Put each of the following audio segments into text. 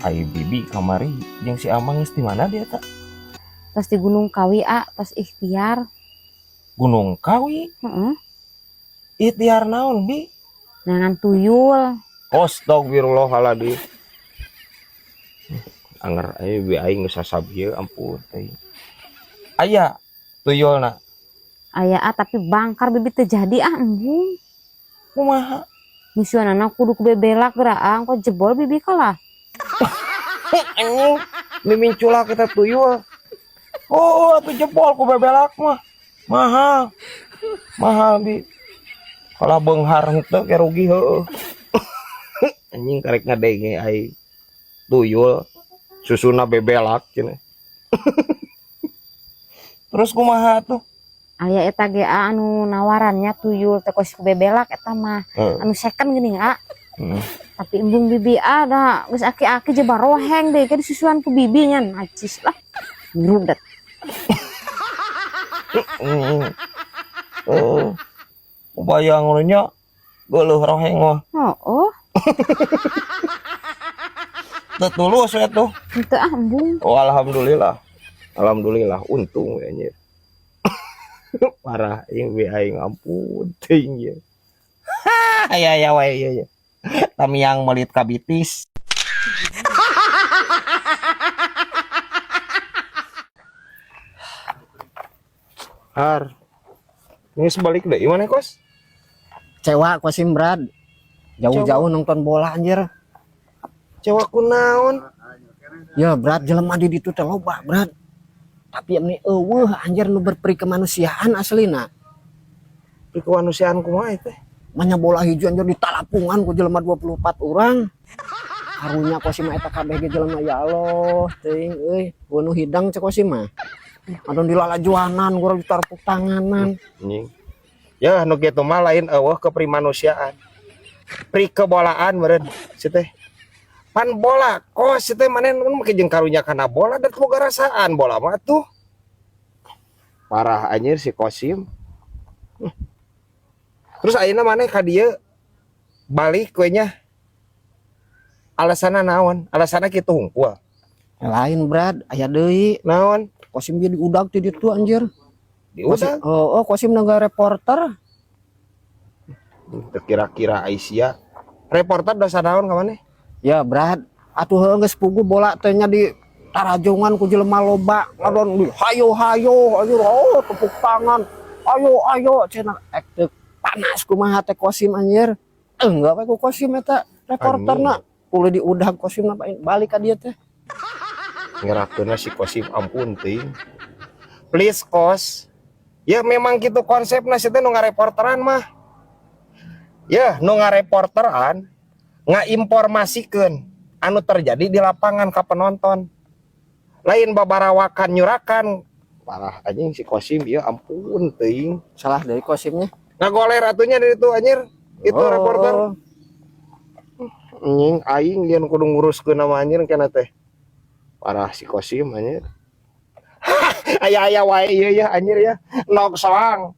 Ai Bibi kamari jeung si Amang geus di mana dia ta? Tos di Gunung Kawi, ah, tos ikhtiar. Gunung Kawi? Heeh. Ikhtiar naon, Bi? Neangan tuyul. Astagfirullahaladzim. Anger aya bi aing geus sasab ieu, ampun teuing. Aya tuyulna? Aya, ah, tapi bangkar Bibi, teu jadi ah, embung. Kumaha? Nyusuanana kudu ku bebelak geura, ah, kok jebol Bibi kalah. Anjing, miminculak kita tuyul. Oh, atuh jebol ku bebelak mah. Mahal. Mahal, Bi. Kalau beunghar henteu ke rugi heueuh. Anjing, karek ngadenge ai tuyul susuna bebelak cenah. Terus kumaha tuh? Aya eta ge, ah, anu nawarannya tuyul teh kos ku bebelak eta mah. Heeh. Anu second geuning, ah. Heeh. Tapi embung Bibi ada geus aki-aki je baroheng deh ke disusuan ku Bibi nya, najis lah. Rudet. Heeh. Oh. Bayang ngono nya geuleuh roheng mah. Oh. Teu tulus we tuh. Henteu ah, embung. Oh, alhamdulillah. Alhamdulillah, untung we anjir. Parah aing we, aing ampun teuing ieu. Aya aya wae ieu ye. Tamiang melit kabitis. Har. Geus balik deui maneh, Kos? Kecewa Kosim, Brad. Jauh-jauh nonton bola anjir. Kecewa kunaon? Ya, Brad, jelema di ditu teh loba, Brad. Tapi ini euweuh anjir nu berperi kemanusiaan aslina. Peri kemanusiaan kumaha teh? Manya bola hiji anjir ditalapungan ku jelema 24 orang. Karunya Kosim mah eta kabeh ge jelema, ya Allah, teuing euy, nu hidang cek Kosim mah. Anu dilalajuanan, gua ditarpuk tanganan. Anjing. Ya nu kitu mah lain euweuh keprimanusiaan. Pri kebolaan meureun si teh. Pan bola kos si teh, maneh nu make jeung karunya kana bola dan boga rasaan bola mah tuh. Parah anjir si Kosim. Terus ayeuna maneh ka dieu balik we nya. Alasanna naon? Alasanna kitu hungkul. Lain, Brad, aya deui. Naon? Kosim ge diudag ti ditu anjir. Diudag? Oh, Kosim negara reporter. Teu kira-kira Aisyah. Reporter dosa naon ka maneh? Ya, Brad, atuh heuh geus puguh bola teh nya di tarajongan ku jelema loba, ngadon di hayo-hayo anjir, oh tepuk tangan. Ayo ayo cenah, ek teu panas kumaha teh Kosim anjir. Enggak we ku Kosim eta reporterna. Kudu diudag Kosim na balik ka dieu teh. Ngerakeunna si Kosim, ampun teuing. Please, Kos. Ya memang gitu konsepna si teh nu ngareporteran mah. Ya nu ngareporteran ngainformasikeun anu terjadi di lapangan ka penonton. Lain babarawakan nyurakan. Parah anjing si Kosim ya, ampun teuing. Salah dari Kosimnya. Ngagoler atunya dari itu anjir. Itu Oh. reporter. Anjing, aing yang kudu nguruskeun nama anjir kana teh. Parah si Kosim anjir. Aya-aya wae ieu ya anjir ya. Nok soang.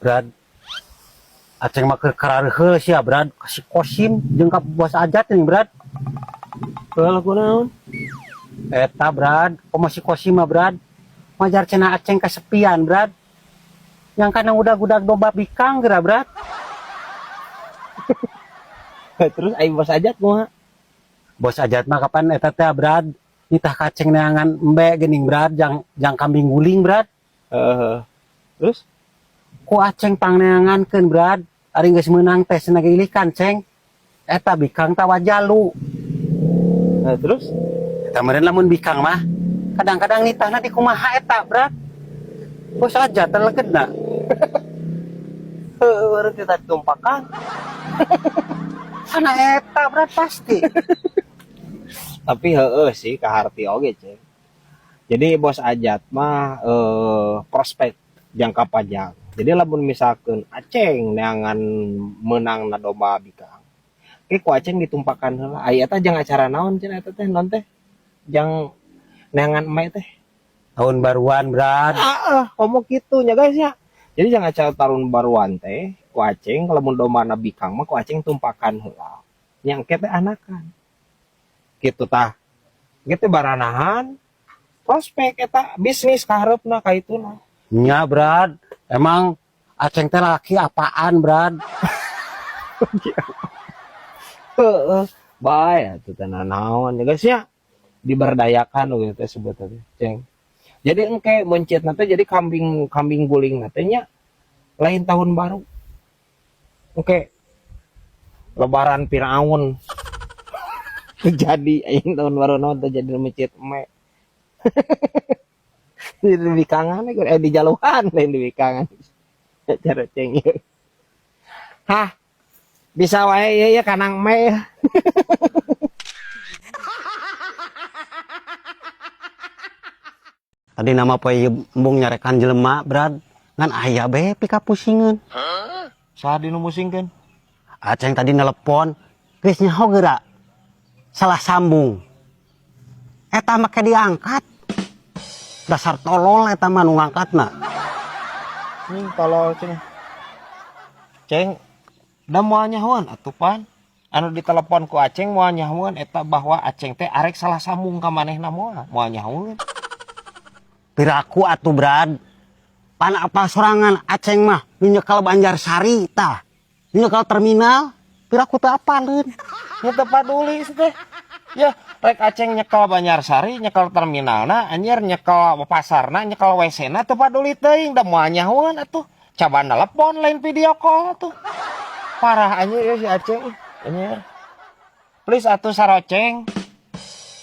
Brad, Aceng mah keur karareuheul sia, Brad, ka si Kosim jeung ka Bos Ajat nih, Brad. Heuh, kunaon? Eta, Brad, komo si Kosim mah, Brad. Majar cenah Aceng kesepian, Brad. Yang kana udag-udag domba bikang geura, Brad. Terus ai Bos Ajat kumaha? Bos Ajat mah kapan eta teh, Brad? Nitah ka Aceng neangan embe geuning, Brad, jang kambing guling, Brad. Heeh. Terus? Ku Aceng pangneangankeun, Brad. Ari geus meunang teh cenah ge ilikan, Ceng. Eta bikang tawa jalu. Nah, terus? Eta meureun lamun bikang mah kadang-kadang nitahna di kumaha eta, Brad. Bos Ajat teh legedna. Heueuh, urang teh tumpakan. Sana eta, Brad, pasti. Tapi heueuh sih kaharti oge, Ceng. Jadi Bos Ajat mah prospek jangka panjang. Jadi lamun misalkan Aceng neangan menang na domba bikang, ke ku Aceng ditumpakan heula. Ai eta jang acara naon cenah eta teh, non teh? Jang neangan eme teh. Tahun baruan, Brad. Heeh, komo kitu nya guys ya. Jadi jang acara tahun baruan teh Ku Aceng lamun dombana bikang mah ku Aceng tumpakan heula. Nya engke teh anakan. Kitu tah. Gitu baranahan prospek eta bisnis kahareupna ka ituna. Nya, Brad. Emang Aceng teh laki apaan, Brad? Heeh. Bae atuh teh naon ya guys ya. Diberdayakan gitu teh sebutna teh, Ceng. Jadi engke mencit teh jadi kambing kambing guling teh nya lain tahun baru. Engke lebaran Firaun. Jadi aing tahun baru naon teh jadi mencit eme. Di bikangan di jaluhan lain di bikangan. Cara ceng ieu. Hah. Bisa wae ieu ya kanang me. Tadi nama poe ieu embung nyarekan jelema, Brad. Ngan aya be pikapusingeun. Saha dinu musingkeun? Aceng tadi nelepon, geus nyaho geura. Salah sambung. Eta make diangkat. Dasar tolol eta mah nu ngangkatna. Ning tolol cenah. Ceng, da moal nyahoan atuh pan. Anu ditelepon ku Aceng moal nyahoan eta bahwa Aceng teh arek salah sambung ka manehna moal, moal nyahoan. Piraku atuh, Brad. Pan apa sorangan Aceng mah nu nyekal Banjarsari tah. Nu nyekal terminal, piraku teu apaleun. Nya teu paduli sih teh. Ya, rek Aceng nyekel Banjarsari, nyekel terminalna, anjir nyekel pasarna, nyekel WC-na teu paduli teuing da moal nyahoan atuh. Coba nelepon lain video call atuh. Parah anjir ya si Aceng, anjir. Please atuh saroceng.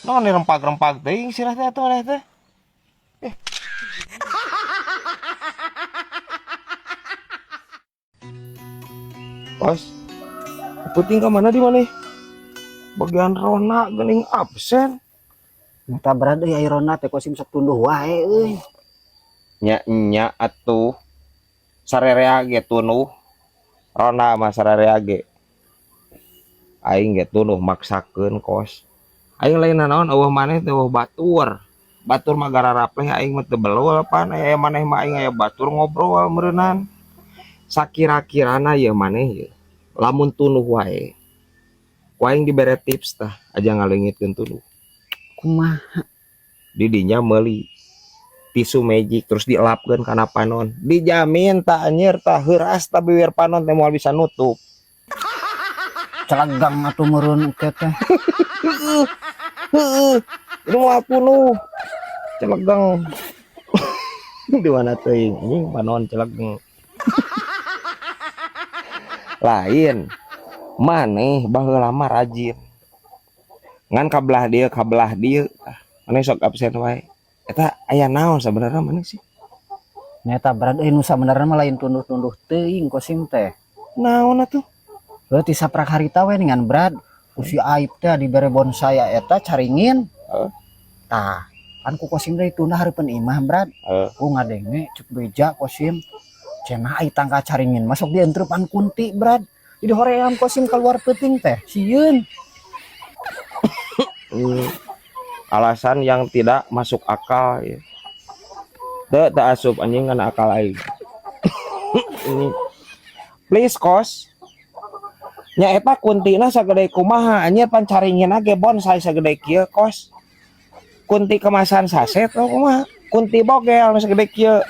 Naon dirempag-rempag teuing sirah teh atuh maneh teh. Kos, puting ke mana di mana? Bagian Rona gening absen. Eta Brad euy ai Rona teh kosim sok tunduh wae euy. Nya nya atuh sarerea ge tunduh. Rona mah sarerea ge. Aing ge tunduh maksakeun kos. Aing lain naon eueuh maneh teh eueuh batur. Batur mah gararapleh aing mah teu belul pan aya maneh mah aing aya batur ngobrol meureunnan. Sakira-kirana ieu maneh ieu. Lamun tunduh wae. Ku aing dibere tips tah aja ngaleungitkeun tunduh. Kumaha? Didinya meuli tisu magic terus dielapkeun kana panon. Dijamin tah anjir tah heuras tah bibir panon teh moal bisa nutup. Celegang atuh meureun engke teh. Heeh. Heeh. Ini moal tunduh. Celegang. Di mana teuing anjing panon celegeng. Lain maneh baheula mah rajin. Ngan kabelah dieu maneh sok absen wae. Eta aya naon sabenerna maneh sih? Nyata Brad euy nu sabenerna mah lain tunduh-tunduh teuing kosim teh. Naon atuh? Heuh ti saprak harita we ningan Brad. Ku si Aib teh dibere bonsai eta caringin. Heeh. Tah, kan ku kosim teh ditunda hareupeun imah Brad. Heeh. Ku ngadenge cek beja kosim. Cenah ai tangka caringin masuk dientrepan kunti Brad. Jadi hoream kosim keluar peuting teh sieun. Alasan yang tidak masuk akal ya. Teu teu asup anjing kana akal aing. Ini please kos. Nya eta kuntina sagede kumaha anjir pan caringin ge bonsai sagede kieu kos. Kunti kemasan saset atau kumaha? Kunti bogel nu sagede kieu.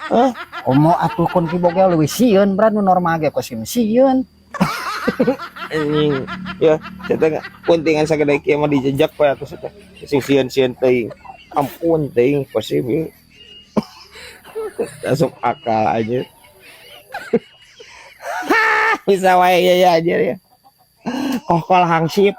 Heh, Komo atuh kunti bogel leuwih sieun Brad nu normal ge kosim sieun. Anjing. Ya, saya kuntingan sagede kieu mah dijejak we atuh teh. Sing sieun-sieun teuing. Ampun teuing kosim ieu. Asup akal aja. Bisa wae ya ya aja ya. Kokol hangsip.